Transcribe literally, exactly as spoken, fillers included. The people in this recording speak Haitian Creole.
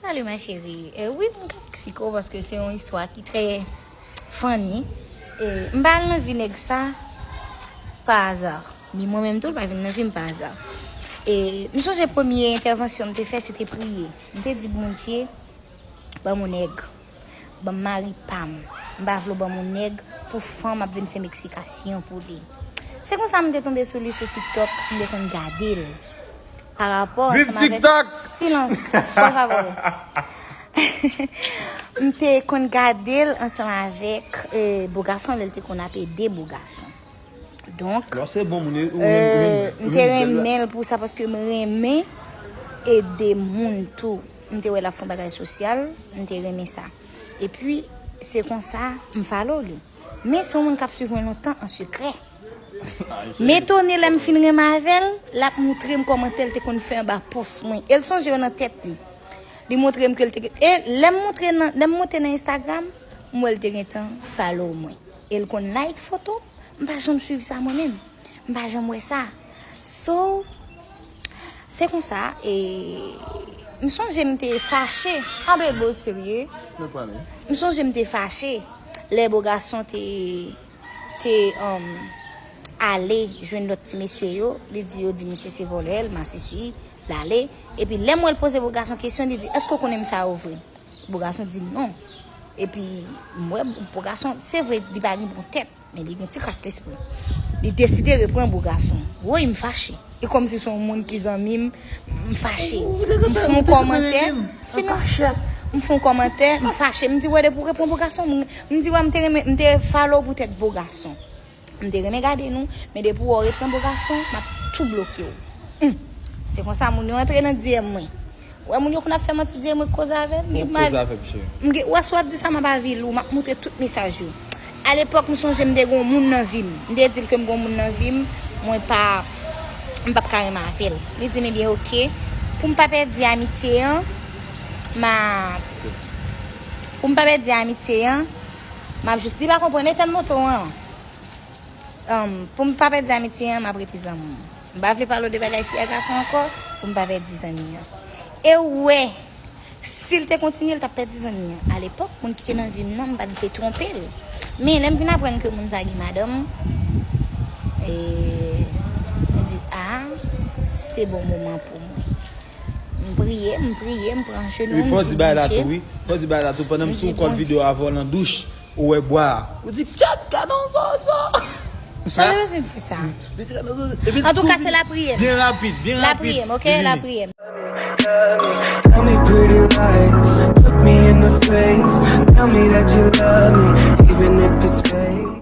Salut ma chérie. Euh, wi, m ka eksplike w paske se yon istwa ki trè funny. E m pa al nan vi nèg sa pa aza. Ni mwen menm tou, l pa vin nan vi m pa aza. E m sonje premye entèvansyon m te fè, se te priye. M te di Bondye, ban m yon nèg. Ban m mari pa m. M pa vle w ban m yon nèg pou fanm ap vin fè m eksplikasyon pou li. Se konsa m te tonbe sou li sou TikTok, m te konn gade l. Pa rapò, Viv ansanm avèk TikTok! Silans, por favor. M te konn gade l ansanm avèk eh, bo gason, lè l te konn ap ede bo gason. Donk, Lò se bon moun, ou menm, ou menm, euh, ou m te menm, bèl la. Renmen l pou sa, paske m renmen ede moun tou. M te wè l ap fè yon bagay sosyal, m te renmen sa. Epi, se konsa, m follow li. Men se yon moun k ap swiv mwen lontan an sekrè. M etone lè m fin renmen avè l, l ap moutre m kòmantè l te konn fè anba pòs mwen. E l sonje yo nan tèt li. Li montre m ke l te gen. E lè m montre nan, lè m monte nan Instagram, m wè l te gentan follow mwen. E l konn like foto, m pa janm swiv sa mwen menm. M pa janm wè sa. So, se konsa, e m sonje m te fache. Anbe bo serye. Nou pale. M sonje m te fache. Lè bo gason te, te um, ale jwenn lòt ti mesye yo, li di yo di misye se vòlè, l masisi, l ale. Epi lè m wè l poze bo gason kesyon, li di, èske w konnen m sa yo vre? Bo gason di l non. Epi m wè bo gason, se vre, li pa gen bon tèt, men li gen ti kras lespri. Li deside reprann bo gason. Woy, m fache. E kòmsi se yon moun ki zanmi m, m fache. M fè yon kòmantè, silans. M fè yon kòmantè, m fache. M di, wè, depi w reprann bo gason, m, m di, wè, m te renmen, m te follow poutèt bo gason. M te renmen gade nou, men depi w reprann bo gason, m ap tou bloke w. Hum. Se konsa moun yo antre nan D M mwen. Wè moun yo konn ap fè manti D M mwen koze avè m. Bon, koze avè m, cheri. M gen, wè si w ap di sa, m ap avili w, m ap moutre tout mesaj yo. Alepòk, m sonje m te gen yon moun nan vi m. M te di l ke m gen yon moun nan vi m, mwen pa, m p ap ka renmen avè l. Li di m, ebyen, oke. Pou m pa pèdi amitye an, m a, pou m pa pèdi amitye an, m ap jis, li pa konprann, etenn moto an. Um, pou m pa pèdi amitye an, m ap rete zanmi w. M pa vle pale w de bagay fi ak gason ankò, pou m pa pèdi zanmi an. E w wè, si l te kontinye, l t ap pèdi zanmi an. Alepòk, moun ki te nan vi m nan, m pa t vle twonpe l. Men, lè m vin aprann ke moun sa gen madanm, e, m di, a, se bon moman pou mwen. M priye, m priye, m pran jenou, m di, Bondye. Wi, fò di bagay la tou, wi. Fò di bagay la tou, pandan m sou kòd videyo avè w nan douch. Ou wè bwa a. Ou di, "Pyat, gade yon zozo." Sa vle di sa. Li di, "Gade yon zozo." Epi antouka, se lapriyè m. Byen rapid, byen rapid. Lapriyè m, ok, lapriyè m. Tell me pretty lies, look me in the face. Tell me that you love me, even if it's fake.